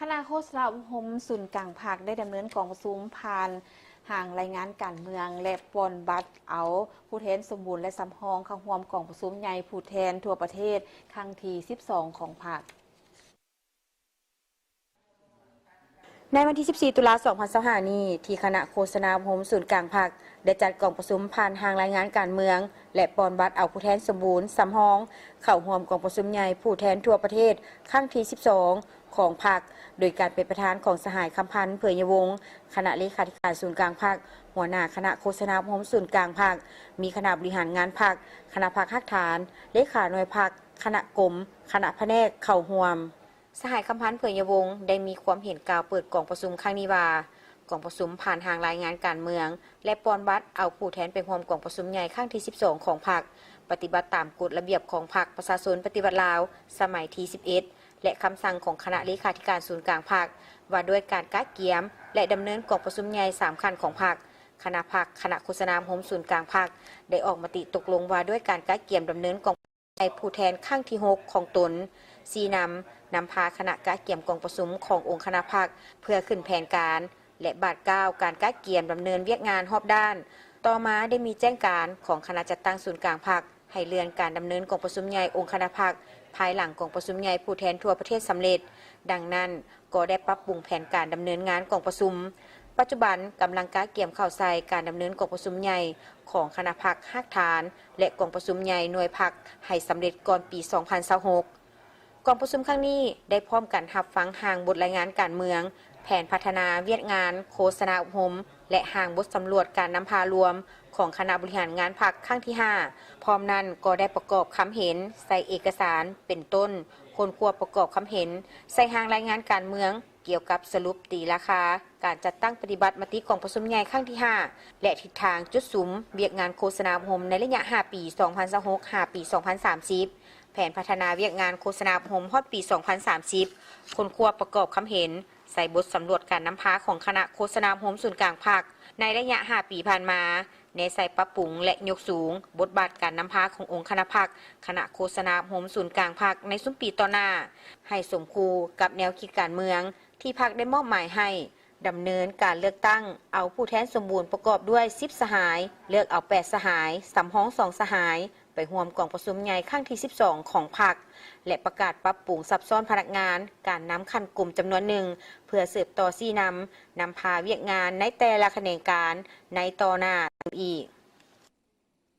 ຄະນະໂຄສະນາອົບຮົມສູນກາງພັກ ໄດ້ດຳເນີນກອງປະຊຸມຜ່ານຮ່າງລາຍງານການເມືອງ ແລະ ປ່ອນບັດເອົາຜູ້ແທນສົມບູນ ແລະ ສຳຮອງເຂົ້າຮ່ວມກອງປະຊຸມໃຫຍ່ຜູ້ແທນທົ່ວປະເທດ ຄັ້ງທີສິບສອງ ຂອງພັກ. ໃນວັນທີສິບສີ່ ຕຸລາ ສອງພັນຊາວຫ້ານີ້ ທີ່ຄະນະໂຄສະນາອົບຮົມສູນກາງພັກ ໄດ້ຈັດກອງປະຊຸມຜ່ານຮ່າງລາຍງານການເມືອງ ແລະ ປ່ອນບັດເອົາຜູ້ແທນສົມບູນ ສຳຮອງ ເຂົ້າຮ່ວມກອງປະຊຸມໃຫຍ່ຜູ້ແທນທົ່ວປະເທດ ຄັ້ງທີສິບສອງ ຂອງພັກ ໂດຍການເປັນປະທານຂອງສະຫາຍ ຄຳພັນ ເຜີຍຍະວົງ ຄະນະເລຂາທິການສູນກາງພັກ, ຫົວໜ້າຄະນະໂຄສະນາອົບຮົມສູນກາງພັກ, ມີຄະນະບໍລິຫານງານພັກ, ຄະນະພັກຮາກຖານ, ເລຂາໜ່ວຍພັກ, ຄະນະກົມ, ຄະນະພະແນກເຂົ້າຮ່ວມ. ສະຫາຍ ຄຳພັນ ເຜີຍຍະວົງ ໄດ້ມີຄວາມເຫັນກ່າວເປີດກອງປະຊຸມຄັ້ງນີ້ວ່າ, ກອງປະຊຸມຜ່ານຮ່າງລາຍງານການເມືອງ ແລະ ປ່ອນບັດເອົາຜູ້ແທນໄປຮ່ວມກອງປະຊຸມໃຫຍ່ຄັ້ງທີສິບສອງ ຂອງພັກ, ປະຕິບັດຕາມກົດລະບຽບຂອງພັກປະຊາຊົນປະຕິວັດລາວ ສະໄໝທີສິບເອັດ ແລະ ຄຳສັ່ງຂອງຄະນະເລຂາທິການສູນກາງພັກ ວ່າດ້ວຍການກະກຽມ ແລະ ດຳເນີນກອງປະຊຸມໃຫຍ່ສາມຂັ້ນຂອງພັກ. ຄະນະພັກ, ຄະນະໂຄສະນາອົບຮົມສູນກາງພັກ ໄດ້ອອກມະຕິຕົກລົງວ່າດ້ວຍການກະກຽມດຳເນີນກອງ ໃນຜູ້ແທນຄັ້ງທີຫົກຂອງຕົນ, ຊີ້ນຳ, ນຳພາຄະນະກະກຽມກອງປະຊຸມຂອງອົງຄະນະພັກ ເພື່ອຂຶ້ນແຜນການ ແລະ ບາດກ້າວການກະກຽມດຳເນີນວຽກງານຮອບດ້ານ. ຕໍ່ມາໄດ້ມີແຈ້ງການຂອງຄະນະຈັດຕັ້ງສູນກາງພັກ ໃຫ້ເລື່ອນການດຳເນີນກອງປະຊຸມໃຫຍ່ອົງຄະນະພັກ ພາຍຫຼັງກອງປະຊຸມໃຫຍ່ຜູ້ແທນທົ່ວປະເທດສຳເລັດ. ດັ່ງນັ້ນ, ກໍໄດ້ປັບປຸງແຜນການດຳເນີນງານກອງປະຊຸມ. ປັດຈຸບັນກຳລັງກະກຽມເຂົ້າໃສ່ການດຳເນີນກອງປະຊຸມໃຫຍ່ຂອງຄະນະພັກຮາກຖານ ແລະ ກອງປະຊຸມໃຫຍ່ໜ່ວຍພັກໃຫ້ສຳເລັດກ່ອນປີສອງພັນຊາວຫົກ. ກອງປະຊຸມຄັ້ງນີ້ໄດ້ພ້ອມກັນຮັບຟັງຮ່າງບົດລາຍງານການເມືອງ, ແຜນພັດທະນາວຽກງານໂຄສະນາອົບຮົມ ແລະ ຮ່າງບົດສຳຫຼວດການນຳພາລວມຂອງຄະນະບໍລິຫານງານພັກຄັ້ງທີຫ້າ. ພ້ອມນັ້ນກໍໄດ້ປະກອບຄຳເຫັນໃສ່ເອກະສານ ເປັນຕົ້ນ ຄົ້ນຄວ້າປະກອບຄຳເຫັນໃສ່ຮ່າງລາຍງານການເມືອງ ກ່ຽວກັບສະຫຼຸບຕີລາຄາການຈັດຕັ້ງປະຕິບັດມະຕິກອງປະຊຸມໃຫຍ່ຄັ້ງທີຫ້າ ແລະ ທິດທາງຈຸດສຸມວຽກງານໂຄສະນາອົບຮົມໃນໄລຍະຫ້າປີ ສອງພັນຊາວຫົກ ຫາປີສອງພັນສາມສິບ, ແຜນພັດທະນາວຽກງານໂຄສະນາອົບຮົມຮອດປີສອງພັນສາມສິບ, ຄົ້ນຄວ້າປະກອບຄຳເຫັນໃສ່ບົດສຳຫຼວດການນຳພາຂອງຄະນະໂຄສະນາອົບຮົມສູນກາງພັກໃນໄລຍະຫ້າປີຜ່ານມາ, ແນໃສ່ປັບປຸງ ແລະ ຍົກສູງບົດບາດການນຳພາຂອງອົງຄະນະພັກ, ຄະນະໂຄສະນາອົບຮົມສູນກາງພັກໃນຊຸມປີຕໍ່ໜ້າ ໃຫ້ສົມຄູ່ກັບແນວຄິດການເມືອງ ທີ່ພັກໄດ້ມອບໝາຍໃຫ້ດຳເນີນການເລືອກຕັ້ງເອົາຜູ້ແທນສົມບູນປະກອບດ້ວຍສິບສະຫາຍ, ເລືອກເອົາແປດສະຫາຍ, ສຳຮອງສອງສະຫາຍ ໄປຮ່ວມກອງປະຊຸມໃຫຍ່ຄັ້ງທີສິບສອງຂອງພັກ ແລະ ປະກາດປັບປຸງຊັບຊ້ອນພະນັກງານການນຳຂັ້ນກົມຈຳນວນໜຶ່ງ ເພື່ອສືບຕໍ່ຊີ້ນຳ, ນຳພາວຽກງານໃນແຕ່ລະຂະແໜງການໃນຕໍ່ໜ້າອີກ.